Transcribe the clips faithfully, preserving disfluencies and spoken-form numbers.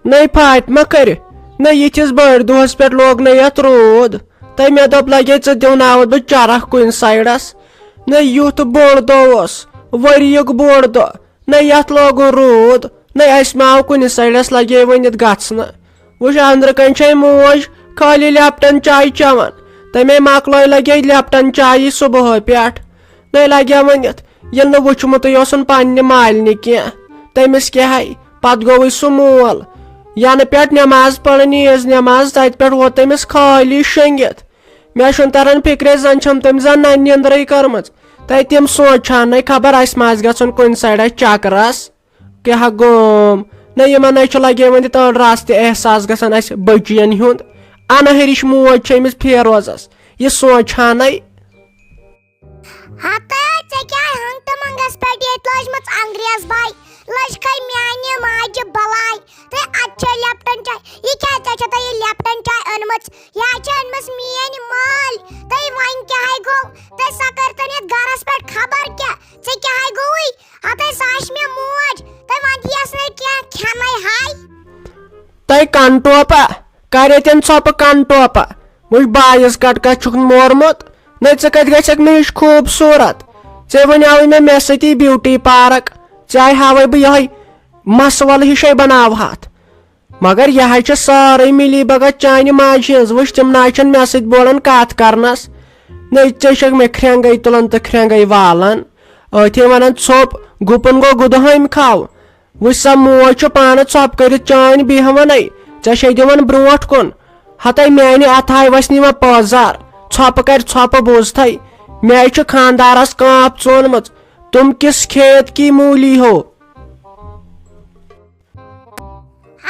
نَے فاطمہ کٔرِو، نَے یِتھِس بٔڑ دۄہس پٮ۪ٹھ لوگ نَے یتھ روٗد۔ تہٕ مےٚ دوٚپ، لگے ژٕ دِوناوتھ بہٕ چرکھ کُنہِ سایڈس۔ نَے یُتھ بوٚڑ دۄہ اوس، ؤریُک بوٚڑ دۄہ، نَے یتھ لوگُن روٗد، نَے اسہِ ما آو کُنہِ سایڈس لگے ؤنِتھ گژھنہٕ۔ وٕچھ، أنٛدرٕ کنہِ چھے موج خٲلی لیپٹن چاے چٮ۪وان۔ تَمے مۄکلٲے لگے لیپٹن چایی صبحٲے پٮ۪ٹھ۔ نَے لگے ؤنِتھ، ییٚلہِ نہٕ وٕچھمُتٕے اوسُن پننہِ مالنہِ کینٛہہ، تٔمِس کیٛاہ ہے؟ پتہٕ گوٚوٕے سُہ مول۔ ینہٕ پٮ۪ٹھ نٮ۪ماز پرنہِ عیٖذ نٮ۪ماز، تتہِ پٮ۪ٹھ ووت تٔمِس خٲلی شۄنٛگِتھ۔ مےٚ چھُنہٕ تران فِکرے، زن چھم تٔمۍ زن نہ نیندرٕے کٔرمٕژ۔ تہٕ تِم سونٛچہٕ ہن نَے خبر اسہِ ما آسہِ گژھُن کُنہِ سایڈس چکرس۔ کیٛاہ گوم؟ نہ یِمن نَے چھُ لگے وۄنۍ تہِ تٔڑ رژھ تہِ احساس گژھان اسہِ بٔچین ہُنٛد۔ انہٕ ہرِش موج چھِ أمِس فیروزس۔ یہِ سونٛچہٕ ہن نَے۔ ہتے، ژےٚ کیٛاہ ہنٛگ تہٕ منٛگس پٮ۪ٹھ ییٚتہِ لٲجمٕژ انگریز باے؟ لٔج کھے میانہِ ماجہِ بلاے۔ تہٕ اتہِ چھے لیپٹن چاے۔ یہِ کیٛاہ، ژےٚ چھےٚ تۄہہِ یہِ لیپٹن چاے أنمٕژ؟ یا چھےٚ أنمٕژ میٲنۍ مٲلۍ؟ تہٕ وۄنۍ کیٛاہ ہے گوٚو؟ تہٕ سۄ کٔرتن یتھ گرس پٮ۪ٹھ خبر کیٛاہ؟ ژےٚ کیٛاہ ہے گوٚوُے؟ ہتے، سۄ آسہِ مےٚ موج۔ تہٕ وۄنۍ دِیس نہٕ کینٛہہ کھٮ۪نَے ہاے۔ تۄہہِ کن ٹوپہ، کرے تٔمۍ ژھۄپہٕ کن ٹوپہ۔ وٕچھ بایِس کٹ کتھ چھُکھ مورمُت۔ نَے ژٕ کتہِ گژھکھ مےٚ ہِش خوٗبصوٗرت؟ ژےٚ وَنیٛاوُے مےٚ، مےٚ سۭتی بیوٹی پارک۔ ژےٚ ہاوَے بہٕ یِہوٚے مسوَل ہِشَے بناوہَتھ۔ مگر یہِ ہا چھِ سٲرٕے مِلی بھگت چانہِ ماجہِ ہِنٛز۔ وٕچھ، تِم نہ چھَنہٕ مےٚ سۭتۍ بولان کتھ کرنس۔ نَے ژےٚ چھَکھ مےٚ کھرٛٮ۪نٛگَے تُلان تہٕ کھرٛٮ۪نٛگَے والان۔ أتھۍ وَنان ژھوٚپ، گُپن گوٚو گُدہٲمۍ کھاو۔ وٕچھ سا، موج چھُ پانہٕ ژھۄپہٕ کٔرِتھ چٲنۍ بیٚہوانٕے، ژےٚ چھے دِوان برونٛٹھ کُن۔ ہتے میانہِ اتھٕ ہاے وسنہِ وۄنۍ پٲزار۔ ژھۄپہٕ کرِ ژھۄپہٕ، بوٗزتھے؟ مےٚ چھُ خاندارس کانٛپ ژونمٕژ۔ تم کس کھیت کی مولی ہو؟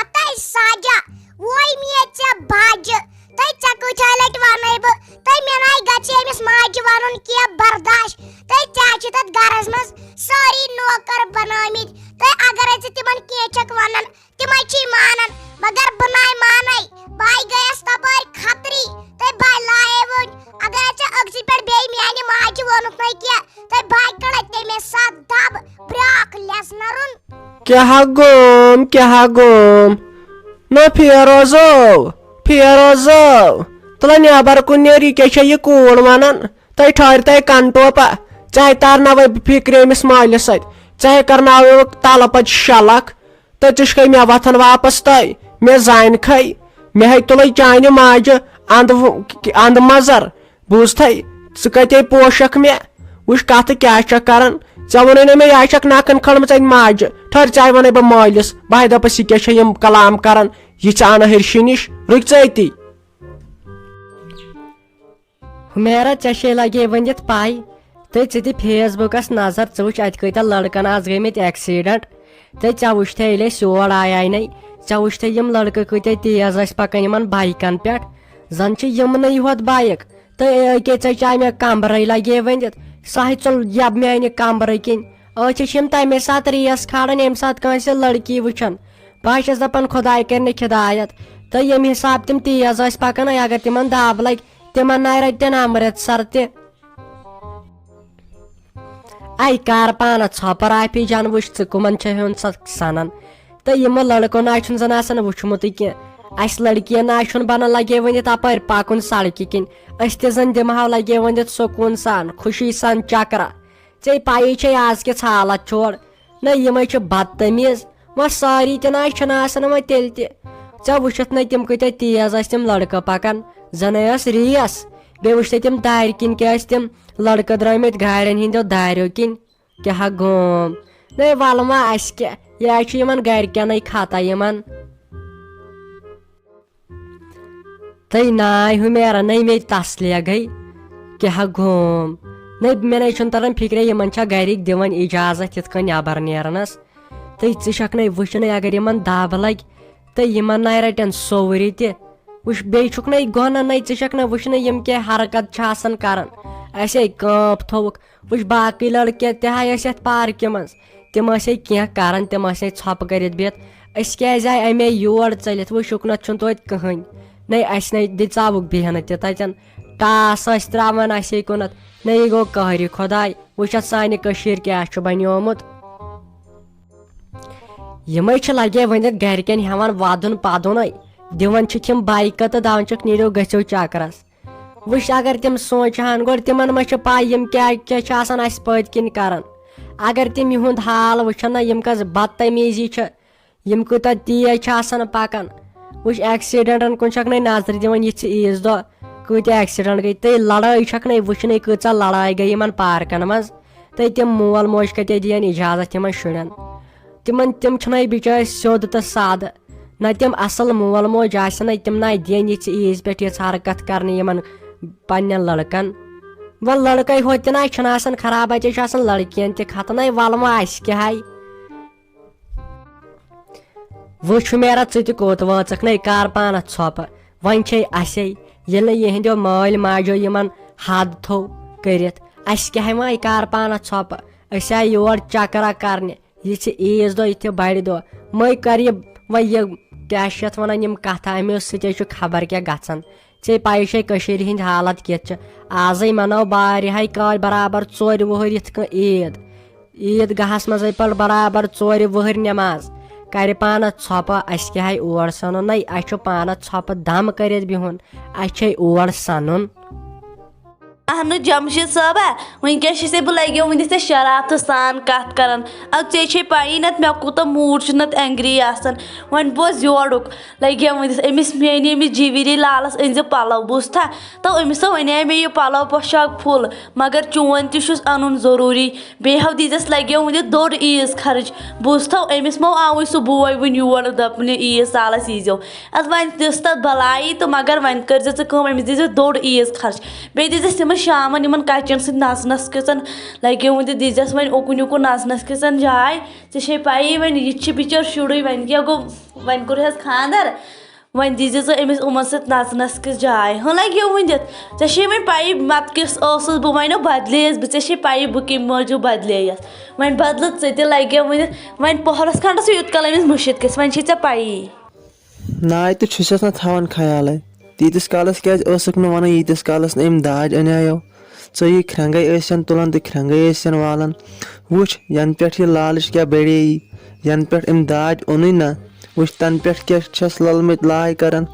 ہتے ساجہ، وۄے مےٚ ژےٚ باجہِ۔ تہٕ ژےٚ کۭتیٛاہ لٹہِ ونے بہٕ؟ تہٕ مےٚ ناے گژھِ أمِس ماجہِ ونُن کینٛہہ برداش۔ تہٕ ژےٚ چھِ تتھ گرس منٛز سٲری نوکر بنٲومٕتۍ۔ تہٕ اگرے ژٕ تِمن کینٛہہ چھکھ ونان، تِمے چھی مانان، مگر بہٕ ناے مانے۔ بہٕ گٔیس تپٲرۍ کھتری، تہٕ بہٕ لایے وۄنۍ۔ اگر ژےٚ أکسٕے پٮ۪ٹھ بیٚیہِ میانہِ ماجہِ ووٚنُتھ نَے کینٛہہ، تہٕ بہٕ کڑے تٔمِس ساتھ دب، برٛاکھ لیزنرُن۔ کیٛاہ گوم، کیٛاہ گوم؟ نہ فیروزو، فیروزو، تُلہ نٮ۪بر کُن نیر، یہِ کیٛاہ چھےٚ یہِ کوٗر ونان؟ تۄہہِ ٹھٲرۍ تۄہہِ کن ٹوپہ، ژےٚ ترناوے بہٕ فکرِ أمِس مٲلِس سۭتۍ، ژےٚ کرناوے بہٕ تلہٕ پتہٕ شلکھ۔ تہٕ ژٕ چھُکھے مےٚ وۄتھان واپس تہٕ مےٚ زانہِ کھے، مےٚ ہے تُلے چانہِ ماجہِ اند، اند مزر۔ بوٗزتھے؟ ژٕ کتے پوشکھ مےٚ؟ وٕچھ کتھٕ کیٛاہ چھکھ کران۔ ژےٚ ووٚنُے نہ مےٚ یہِ چھکھ نکھن کھٔلمٕژ اتہِ ماجہِ۔ ٹھٔہر، ژےٚ ونے بہٕ مٲلِس، بہٕ ہے دپس یہِ کیٛاہ چھےٚ یِم کلام کران، یہِ ژٕ انہٕ ہرشہِ نِش، رُکۍ ژٕ أتی۔ حمیرا، ژےٚ چھے لگے ؤنِتھ پَے، تہٕ ژٕ دِ فیس بُکَس نظر، ژٕ وٕچھ اَتہِ کۭتیٛاہ لڑکن آز گٔمٕتۍ ایکسیڈنٹ۔ تہٕ ژےٚ وٕچھتھے ییٚلہِ أسۍ یور آیے نے، ژےٚ وٕچھتھے یِم لڑکہٕ کۭتیٛاہ تیز ٲسۍ پکان یِمن بایکن پٮ۪ٹھ۔ زن چھِ یِمنٕے یوت بایک۔ تہٕ أکے ژےٚ چاے مےٚ کمبرے لگے ؤنِتھ، سۄ ہے ژوٚل یب میانہِ کمبرٕ کِنۍ۔ أتھۍ چھِ یِم تمے ساتہٕ ریس کھالان، ییٚمہِ ساتہٕ کٲنٛسہِ لڑکی وٕچھن۔ بہٕ ہا چھَس دپان خداے کرِ نہٕ ہدایت۔ تہٕ ییٚمہِ حساب تِم تیز ٲسۍ پکان، اگر تِمن دب لگہِ، تِمن ناے رٹن امرتسر تہِ۔ اے کار پانہ ژھۄپہٕ رافی جان، وٕچھ ژٕ کٕمن چھے ہیوٚن سا سنان۔ تہٕ یِمو لڑکو نہ چھُنہٕ زن آسان وٕچھمُتٕے کینٛہہ۔ اسہِ لڑکین نہ چھُنہٕ بنان لگے وۄنۍ تپٲرۍ پکُن سڑکہِ کِنۍ۔ أسۍ تہِ زن دِمہو لگے وۄنۍ سکوٗن سان، خوشی سان چکرا۔ ژےٚ پَیی چھے آز کِژھ حالت چھوڑ۔ نہ یِمے چھِ بدتمیٖز۔ وۄنۍ سٲری تہِ نہ چھِنہٕ آسان وۄنۍ تیٚلہِ تہِ۔ ژےٚ وٕچھِتھ نہ تِم کۭتیٛاہ تیز ٲسۍ تِم لڑکہٕ پکان۔ زَنَے ٲس ریس۔ بیٚیہِ وٕچھ تَے تِم دارِ کِنۍ کیٛاہ ٲسۍ تِم لڑکہٕ درٛٲمٕتۍ گاڑٮ۪ن ہٕنٛدیو داریو کِنۍ۔ کیٛاہ گوم۔ نَے وَلہٕ وۄنۍ اَسہِ کیٛاہ؟ یہِ حظ چھُ یِمن گرِکٮ۪نٕے خطا یِمن۔ تہٕ ناے حمیرا، نَے مےٚ تسلے گٔے۔ کیٛاہ گوم؟ نَے مےٚ نَے چھُنہٕ تران فِکرے، یِمن چھا گرِکۍ دِوان اجازت یِتھ کٔنۍ نٮ۪بر نیرنس؟ تہٕ ژٕ چھکھ نَے وٕچھنٕے، اگر یِمن دب لگہِ، تہٕ یِمن نَے رٹن سورُے تہِ۔ وٕچھ، بیٚیہِ چھُکھ نَے گۄناہ، نَے ژٕ چھکھ نَے وٕچھنٕے، یِم کیٛاہ حرکت چھِ آسان کران۔ اَسے کٲنٛپ تھووُکھ۔ وٕچھ، باقٕے لڑکہٕ تہِ ہا ٲسۍ یتھ پارکہِ منٛز۔ تِم ٲسے کینٛہہ کران، تِم ٲسے ژھۄپہٕ کٔرِتھ بِہِتھ۔ أسۍ کیٛازِ آے امے یور ژٔلِتھ؟ وٕچھ، یُکنتھ چھُنہٕ توتہِ کٕہٕنۍ۔ نَے، اسہِ نَے دِژاوُکھ بیہنہٕ تہِ تتٮ۪ن۔ ٹاس ٲسۍ تراوان اسے کُنتھ۔ نَے، یہِ گوٚو قہرِ خۄداے۔ وٕچھ، اتھ سانہِ کٔشیٖرِ کیٛاہ چھُ بنیومُت۔ یِمے چھِ لگے ؤنِتھ گرِکٮ۪ن ہٮ۪وان ودُن پدُنے۔ دِوان چھِکھ یِم بایکہٕ تہٕ دپان چھِکھ، "نیٖرِو، گٔژھِو چکرس۔" وٕچھ، اگر تِم سونٛچہٕ ہن گۄڈٕ، تِمن ما چھِ پَے یِم کیٛاہ کیٛاہ چھِ آسان اَسہِ پٔتۍ کِنۍ کران۔ اگر تِم یِہُنٛد حال وٕچھن نہ، یِم کۄس بدتمیٖزی چھِ، یِم کۭتیٛاہ تیز چھِ آسان پکان۔ وٕچھ، ایکسیڈنٹن کُن چھکھ نَے نظرِ دِوان، یِژھِ عیٖذ دۄہ کۭتیٛاہ ایکسیڈنٹ گٔے، تہٕ لڑٲے چھکھ نَے وٕچھنٕے، کۭژاہ لڑٲے گٔے یِمن پارکن منٛز۔ تہٕ تِم مول موج کتہِ دِین اجازت یِمن شُرٮ۪ن؟ تِمن، تِم چھِنَے بِچٲرۍ سیوٚد تہٕ سادٕ۔ نہ تِم اصل مول موج آسن، نہ تِم نہ دِین یِژھِ عیٖذ پٮ۪ٹھ یِژھ حرکت کرنہٕ یِمن پننٮ۪ن لڑکن۔ وۄنۍ لڑکے ہوت تہِ نہ چھِنہٕ آسان خراب، اتے چھُ آسان لڑکین تہِ ختٕنَے۔ وَلہٕ وۄنۍ اَسہِ کیٛاہ ہاے؟ وٕچھ میرا، ژٕ تہِ کوٚت وٲژٕکھ نَے، کر پانس ژھۄپہٕ۔ وۄنۍ چھے اَسے، ییٚلہِ نہٕ یِہنٛدیو مٲلۍ ماجیو یِمن حد تھوٚو کٔرِتھ، اَسہِ کیٛاہ وۄنۍ، کر پانس ژھۄپہٕ؟ أسۍ آے یور چکرا کرنہِ، یہِ چھِ عیٖذ دۄہ، یہِ تہِ بڑِ دۄہ۔ مٔے کر یہِ وۄنۍ یہِ کیٛاہ چھِ یَتھ وَنان، یِم کَتھٕ اَمہِ سۭتۍ چھُ خبر کیٛاہ گژھان۔ ژےٚ پَیی چھے کٔشیٖرِ ہِنٛدۍ حالت کِتھ چھِ۔ آزٕے مَنٲو واریاہَے کٲلۍ برابر ژورِ وُہٕرۍ یِتھ کٔنۍ عیٖد۔ عیٖد گاہَس منٛزٕے پٔر برابر ژورِ وُہٕرۍ نٮ۪ماز۔ کَرِ پانَس ژھۄپہٕ، اَسہِ کیٛاہ ہاے اور سَنُن؟ نَے، اَسہِ چھُ پانَس ژھۄپہٕ دَم کٔرِتھ بِہُن، اَسہِ چھے اور سَنُن۔ اہنُو جمشید صٲبہ، وٕنکیٚس چھسے بہٕ لگیو وٕنہِ ژےٚ شرارتہٕ سان کتھ کران۔ ادٕ ژےٚ چھے پَیی نتہٕ مےٚ کوٗتاہ موٗڈ چھُ نتہٕ اینگری آسان۔ وۄنۍ بوز یورُک، لگیو وٕنہِ أمِس میٛانہِ أمِس جِوِری لالس أنۍ زِ پلو، بوٗزتھا؟ تو أمِس ہا وَنے مےٚ یہِ پلو پوشاک فُل، مگر چون تہِ چھُس اَنُن ضروٗری۔ بیٚیہِ ہاو دیٖزٮ۪س لگیو وٕنہِ دوٚر عیٖذ خرٕچ، بوٗزتھو؟ أمِس مو آوُے سُہ بوے وٕنہِ یور، دوٚپنہِ عیٖذ سالس ییٖزیو۔ ادٕ وۄنۍ دِژ تتھ بلاے تہٕ مگر وۄنۍ کٔرزِ ژٕ کٲم، أمِس دیٖزِ دوٚر عیٖذ خرچ۔ بیٚیہِ دیٖزٮ۪س تِمن شامن یِمن کچٮ۪ن سۭتۍ نژنس کِژن لگیو وٕنہِ تہٕ دیٖزٮ۪س وۄنۍ اُکُن یُکُن نژنس کِژن جاے۔ ژےٚ چھے پَیی وۄنۍ یہِ تہِ چھِ بِچور شُرُے، وۄنۍ کیٛاہ گوٚو، وۄنۍ کوٚرہَس خانٛدر، وۄنۍ دیٖزِ ژٕ أمِس یِمن سۭتۍ نژنس کِژ جاے ہُہ لگیو وٕنہِ دِتھ۔ ژےٚ چھے وۄنۍ پَیی متہٕ کِژھ ٲسٕس بہٕ، وۄنۍ بدلییَس بہٕ، ژےٚ چھے پَیی بہٕ کَمہِ موٗجوٗب بدلییَس۔ وۄنۍ بدلہٕ ژٕ تہِ لگیو وٕنہِ، وۄنۍ پۄہرس کھنڈس یوٗت کال أمِس مُشِتھ گژھِ، وۄنۍ چھے ژےٚ پَیی۔ ناے تہٕ چھُسٮ۪س نہٕ تھاوان خیالے۔ تیٖتِس کالس کیٛازِ ٲسٕکھ نہٕ ونان، ییٖتِس کالس نہٕ أمۍ داج اَنیایو؟ ژٕ یہِ کھرٛنٛگے ٲسۍ ہن تُلان تہٕ کھرٛنٛگے ٲسۍ ہن والان۔ وٕچھ، ینہٕ پٮ۪ٹھ یہِ لالٕچ کیٛاہ بڑییی، ینہٕ پٮ۪ٹھ أمۍ داج اوٚنُے نہ، وٕچھ، تنہٕ پٮ۪ٹھ کیٛاہ چھس للمٕتۍ لاے کران۔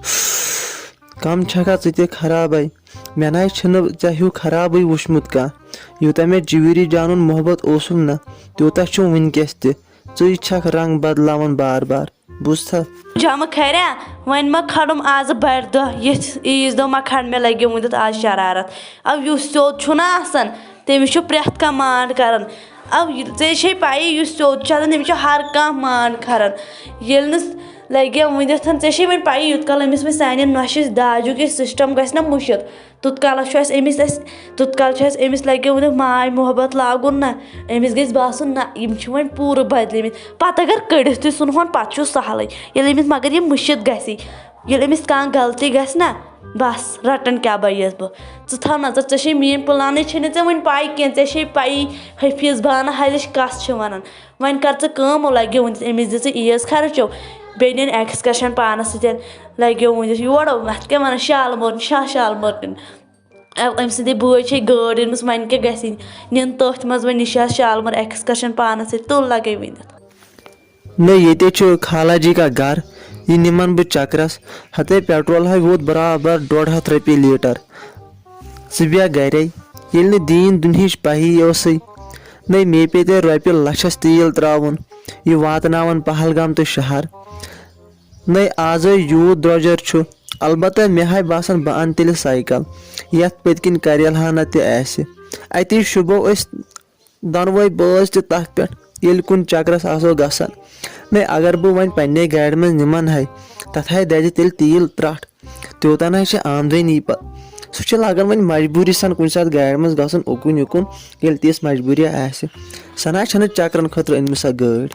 کم چھکھا ژٕ تہِ خرابے؟ مےٚ ناے چھُنہٕ ژےٚ ہیوٗ خرابٕے وٕچھمُت کانٛہہ۔ یوٗتاہ مےٚ جِوِری جانُن محبت اوسُم نہ، تیوٗتاہ چھُم وٕنکیٚس تہِ۔ ژٕے چھکھ رنگ بدلاوان بار بار۔ بوٗزتھا؟ جمہٕ کھریا، وۄنۍ ما کھڑُم آز بڑِ دۄہ یِتھ عیٖذ دۄہ ما کھڑ مےٚ لگیو وٕنِتھ آز شرارت۔ او یُس سیوٚد چھُنہ آسان، تٔمِس چھُ پرٛٮ۪تھ کانٛہہ مانڈ کران۔ او یہِ، ژےٚ چھے پَیی یُس سیوٚد چھُ آسان، تٔمِس چھُ ہر کانٛہہ مانڈ کران۔ ییٚلہِ نہٕ لگیو وٕنِتھ، ژےٚ چھے وۄنۍ پَیی یوٗت کال أمِس وۄنۍ سانٮ۪ن نۄشہِ داجُک یہِ سِسٹم گژھِ نہ مُشِتھ، توٚت کالس چھُ اَسہِ أمِس، اَسہِ، توٚت کال چھُ اَسہِ أمِس لگیومُت ماے محبت لاگُن نہ۔ أمِس گژھِ باسُن نہ، یِم چھِ وۄنۍ پوٗرٕ بدلیمٕتۍ۔ پتہٕ اگر کٔڑِتھ تہِ ژھٕنہون، پتہٕ چھُ سہلٕے۔ ییٚلہِ أمِس، مگر یہِ مٔشِتھ گژھِ، ییٚلہِ أمِس کانٛہہ غلطی گژھِ نہ، بس رٹان کیٛاہ بَیَس بہٕ۔ ژٕ تھاو نظر، ژےٚ چھے میٛٲنۍ پلانٕے چھے نہٕ ژےٚ وۄنۍ پاے کینٛہہ، ژےٚ چھے پَیی حفیظ بانہٕ حلِچ کس چھِ ونان۔ وۄنۍ کر ژٕ کٲم، وۄنۍ لگیو وٕنِتھ أمِس دِژٕ عیٖذ خرچو، بیٚیہِ نِن excursion پانس سۭتۍ۔ لگیو وٕنِتھ یورٕ، اَتھ کیٛاہ وَنان، شالمور، شاہ شالمور نیُن۔ اَ-، أمۍ سٕنٛدِ بٲے چھے گٲڑۍ أنمٕژ، وۄنۍ کیٛاہ گژھِ؟ نِن تٔتھۍ منٛز وۄنۍ نِشاط شالمور excursion پانَس سۭتۍ، تُل لگے ؤنِتھ۔ نہ، ییٚتے چھُ خالہ جی کا گرٕ، یہِ نِمن بہٕ چکرس۔ ہتے پیٹرول ہے ووت برابر ڈۄڈ ہتھ رۄپیہِ لیٖٹر۔ ژٕ بیٚہہ گرے، ییٚلہِ نہٕ دیٖن دُنہِچ پہی ٲسٕے۔ نَے مے پیٚیہِ تیٚلہِ رۄپیہِ لچھس تیٖل ترٛاوُن، یہِ واتناوان پہلگام تہٕ شہر۔ نَے آزے یوٗت درٛۄجر چھُ، البتہ مےٚ ہاے باسان بہٕ اَنہٕ تیٚلہِ سایکل، یَتھ پٔتۍ کِنۍ کریلہٕ ہنا تہِ آسہِ۔ اَتی شوٗبو أسۍ دۄنوَے بٲژ تہِ تَتھ پٮ۪ٹھ، ییٚلہِ کُنہِ چکرس آسو گژھان۔ نَے اگر بہٕ وۄنۍ پننہِ گاڑِ منٛز نِمن ہاے، تَتھ ہاے دَزِ تیٚلہِ تیٖل ترٛٹھ۔ تیوٗتاہ نہ چھِ آمدٲنی پتہٕ۔ سُہ چھُ لگان وۄنۍ مجبوٗری سان کُنہِ ساتہٕ گاڑِ منٛز گژھُن اُکُن یُکُن، ییٚلہِ تِژھ مجبوٗری آسہِ۔ سۄ نہ چھنہٕ چکرن خٲطرٕ أنۍ مٕژ سۄ گٲڑۍ۔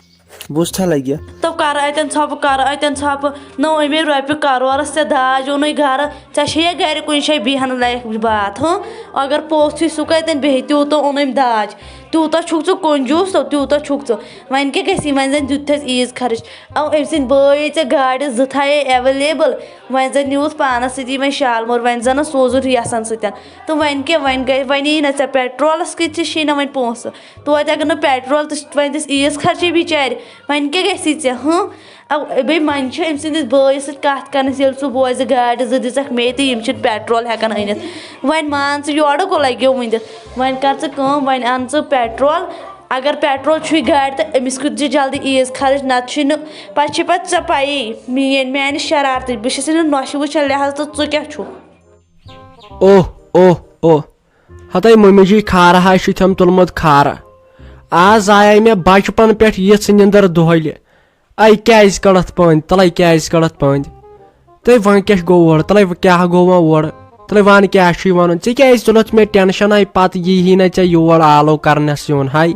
بوٗزتھا لگہِ؟ تو کرٕ اتٮ۪ن ژھۄپہٕ، کرٕ اتٮ۪ن ژھۄپہٕ۔ نہ أمۍ رۄپیہِ کرورس ژےٚ داج اوٚنُے گرٕ، ژےٚ چھے یا گرِ کُنہِ جایہِ بیہنہٕ لایق باتھ، ہُہ؟ اگر پوٚژھ چھُے سُہ کتٮ۪ن بیٚہہِ، تیوٗتاہ اوٚن أمۍ داج۔ تیوٗتاہ چھُکھ ژٕ کنجوٗس تہٕ تیوٗتاہ چھُکھ ژٕ۔ وۄنۍ کیٛاہ گژھی؟ وۄنۍ زَن دیُت اَسہِ عیٖز خرٕچ۔ اَو أمۍ سٕنٛدۍ بٲے ژےٚ گاڑِ زٕ تھایے ایویلیبل، وۄنۍ زَن نیوٗتھ پانَس سۭتی وۄنۍ شالمور، وۄنۍ زَن سوزُن ریسَن سۭتۍ۔ تہٕ وۄنۍ کیٛاہ، وۄنۍ گٔے، وۄنۍ یی نہ ژےٚ پیٹرولَس کۭتۍ چھِ، چھی نہ وۄنۍ پونٛسہٕ۔ توتہِ اگر نہٕ پیٹرول تہٕ وۄنۍ دِس عیٖز خرچے بِچارِ، وۄنۍ کیٛاہ گژھی ژےٚ؟ ہٕنٛہ؟ او، بیٚیہِ منٛزٕ چھِ أمۍ سٕنٛدِس بٲیِس سۭتۍ کَتھ کَرنَس، ییٚلہِ سُہ بوزِ گاڑِ زٕ دِژَکھ مے تہٕ یِم چھِنہٕ پیٹرول ہٮ۪کان أنِتھ۔ وۄنۍ مان ژٕ یورٕ کُن لَگیو وٕنہِ دِتھ۔ وۄنۍ کَر ژٕ کٲم، وۄنۍ اَن ژٕ پیٹرول۔ اگر پیٹرول چھُے گاڑِ تہٕ أمِس کۭتۍ چھِ جلدی عیٖز خرٕچ، نَتہٕ چھُے نہٕ، پَتہٕ چھِ پَتہٕ ژےٚ پَیی میٛٲنۍ، میٛانہِ شرارتٕے۔ بہٕ چھَس نہٕ نۄشہِ وٕچھان لحاظ تہٕ ژٕ کیٛاہ چھُکھ؟ اوہ، اوہ، اوہ۔ ہتے مٔمی جی کھارٕ ہا چھُ تھم تُلمُت کھارٕ۔ آز آیے مےٚ بچپن پٮ۪ٹھ یِژھ نِندٕر دۄہلہِ۔ اے کیازِ کٔڑتھ پٔنٛدۍ؟ تلے کیازِ کٔڑتھ پٔنٛدۍ؟ تہٕ وۄنۍ کیٛاہ گوٚو اورٕ؟ تلے وۄنۍ کیٛاہ گوٚو وۄنۍ اورٕ؟ تلے وۄنۍ کیٛاہ چھُے وَنُن؟ ژےٚ کیازِ تُلُتھ مےٚ ٹینشن؟ اے پتہٕ یی ہی نہ ژےٚ یور آلو کرنس یُن۔ ہاے،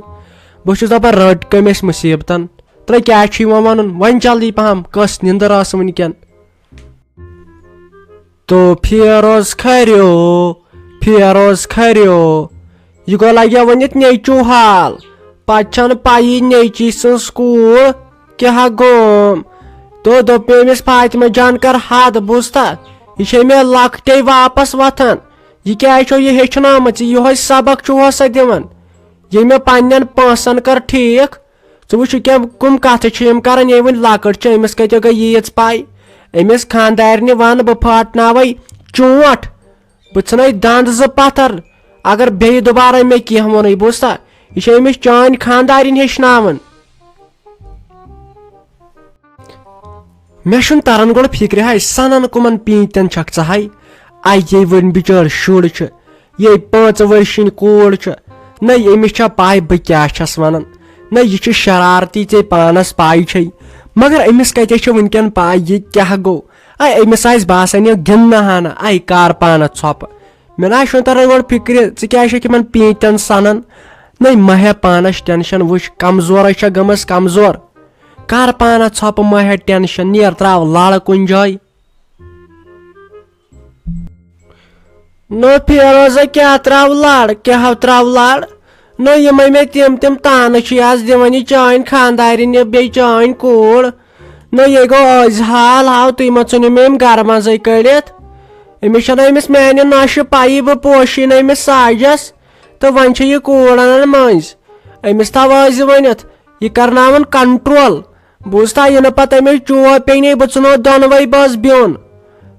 بہٕ چھُس دپان رٔٹ کٔمۍ أسۍ مُصیبتن؟ تلے کیٛاہ چھُے وۄنۍ وَنُن؟ وۄنۍ جلدی پہم، کۄس نِندٕر ٲس وٕنکٮ۪ن؟ تو فیروز کھریو، فیروز کھریو، یہِ گوٚو لگیو ؤنِتھ نیچوٗ حال۔ پتہٕ چھنہٕ پَیی نیچی سٕنٛز کوٗر کیٛاہ گوم۔ تو دوٚپ مےٚ أمِس فاطمہ جان کر حد، بوٗزتھا؟ یہِ چھے مےٚ لۄکٹے واپس وۄتھان۔ یہِ کیٛازِ چھو یہِ ہیٚچھنٲمٕژ؟ یہِ یِہوٚے سبق چھُ ہوسا دِوان؟ ییٚلہِ مےٚ پننٮ۪ن پونٛسن کٔر ٹھیٖک، ژٕ وٕچھ یہِ کیٛاہ کٕم کتھٕ چھِ یِم کران، ییٚلہِ وۄنۍ لۄکٕٹ چھِ، أمِس کتہِ گٔے ییٖژ پاے؟ أمِس خانٛدارنہِ ون بہٕ پھاٹناوے چونٛٹھ، بہٕ ژھٕنے دند زٕ پتھر، اگر بیٚیہِ دُبارے مےٚ کینٛہہ ووٚنُے، بوٗزتھا؟ یہِ چھےٚ أمِس چٲنۍ خانٛدارِنۍ ہیٚچھناوان۔ مےٚ چھُنہٕ تران گۄڈٕ فِکرِ ہاے، سنان کٕمن پیٖنتٮ۪ن چھکھ ژٕ ہاے؟ اَے یے وۄنۍ بِچٲر شُر چھُ، یے پانٛژٕ ؤرشِنۍ کوٗر چھِ، نہ أمِس چھا پاے بہٕ کیٛاہ چھَس وَنان، نہ یہِ چھُ شرارتی، ژےٚ پانَس پاے چھے۔ مگر أمِس کَتہِ چھِ وٕنکٮ۪ن پاے یہِ کیٛاہ گوٚو؟ اَے أمِس آسہِ باسان یہِ گِنٛدنہٕ ہنا، اَے کار پانَس ژھۄپہٕ۔ مےٚ نہ چھُنہٕ تران گۄڈٕ فِکرِ، ژٕ کیٛازِ چھَکھ یِمَن پیٖنتٮ۪ن سَنان؟ نَے مہ ہےٚ پانَس ٹٮ۪نشَن، وٕچھ کمزورَے چھےٚ گٔمٕژ کمزور۔ کر پانَس ژھۄپہٕ، مہ ہےٚ ٹٮ۪نشَن، نیر ترٛاو لَڑ کُنہِ جایہِ۔ نو فیروزہ کیٛاہ ترٛاو لَڑ، کیٛاہ ترٛاو لَڑ؟ نو یِمَے مےٚ تِم تِم تانہٕ چھِ آز دِوان یہِ چٲنۍ خانٛدارِنۍ، یہِ بیٚیہِ چٲنۍ کوٗر۔ نہ، یہِ گوٚو أزۍ حال، ہاو، تُہۍ ما ژھٕنِو مےٚ أمۍ گرٕ منٛزٕے کٔڑِتھ؟ أمِس چھَنہٕ أمِس میٛانہِ نۄشہِ پَیی، بہٕ پوشی نہٕ أمِس ساجَس، تہٕ وۄنۍ چھِ یہِ کوٗر اَنان مٔنٛزۍ۔ أمِس تھاو أزۍ ؤنِتھ، یہِ کرناوُن control۔ بوٗزتھا، یہِ نہٕ پَتہٕ أمِس چوب پیٚیہِ نَے، بہٕ ژھٕنو دۄنوَے بٲژ بیوٚن۔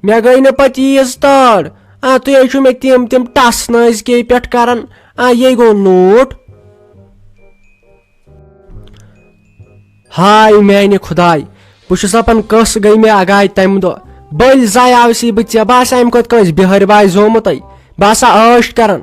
مےٚ گٔے نہٕ پَتہٕ ییٖژ تٲر۔ آ، تُہۍ حظ چھِو مےٚ تِم تِم ٹَس نٲزۍ کے پٮ۪ٹھ کران۔ آ، یے گوٚو لوٗٹھ۔ ہاے میانہِ خداے، بہٕ چھُس دپان، کٔس گٔے مےٚ اگاے تمہِ دۄہ۔ بٔلۍ زایاوسی بہٕ ژےٚ، بہٕ آسہٕ امہِ کھۄتہٕ کٲنٛسہِ بِہٲرۍ باے زومُتٕے۔ بہٕ آسہٕ عٲش کران،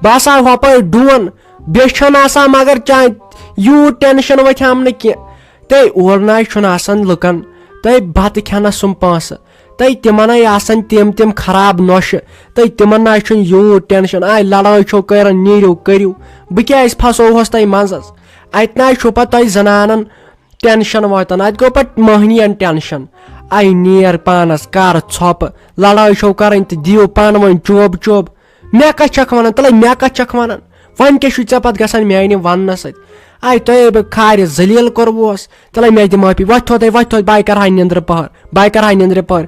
بہٕ آسہٕ ہۄپٲرۍ ڈون، بیٚیہِ چھَنہٕ آسان مگر چانہِ یوٗت ٹینشن وۄتھِ ہم نہٕ کینٛہہ۔ تہٕ اورٕ نہ چھُنہٕ آسان لُکن تہٕ بتہٕ کھٮ۪نس سُم پونٛسہٕ۔ تہٕ تِمن ہے آسان تِم تِم خراب نۄشہِ، تہٕ تِمن نہ چھُنہٕ یوٗت ٹینشن۔ آے لڑٲے چھو کران، نیٖرِو کٔرِو، بہٕ کیازِ پھسووہس تۄہہِ منٛزس؟ اتہِ نہ چھُ پتہٕ تۄہہِ زنانن ٹینشن واتان، اتہِ گوٚو پتہٕ مٔہنِین ٹینشن۔ آے نیر پانس، کر ژھۄپہٕ، لڑٲے چھو کرٕنۍ تہٕ دِیِو پانہٕ ؤنۍ چوب چوب۔ مےٚ کتھ چھکھ ونان؟ تلے مےٚ کتھ چھکھ ونان؟ وۄنۍ کیٛاہ چھُے ژےٚ پتہٕ گژھان میانہِ وننہٕ سۭتۍ؟ آے تۄہے بہٕ کھارِ ذلیل کوٚروس، تلے مےٚ دِ معٲفی، وۄتھ تھوٚدے، وۄتھ تھوٚد، بہٕ کرہا نیٚندرِ پہر، بہٕ کرہا نیٚندرِ پہر۔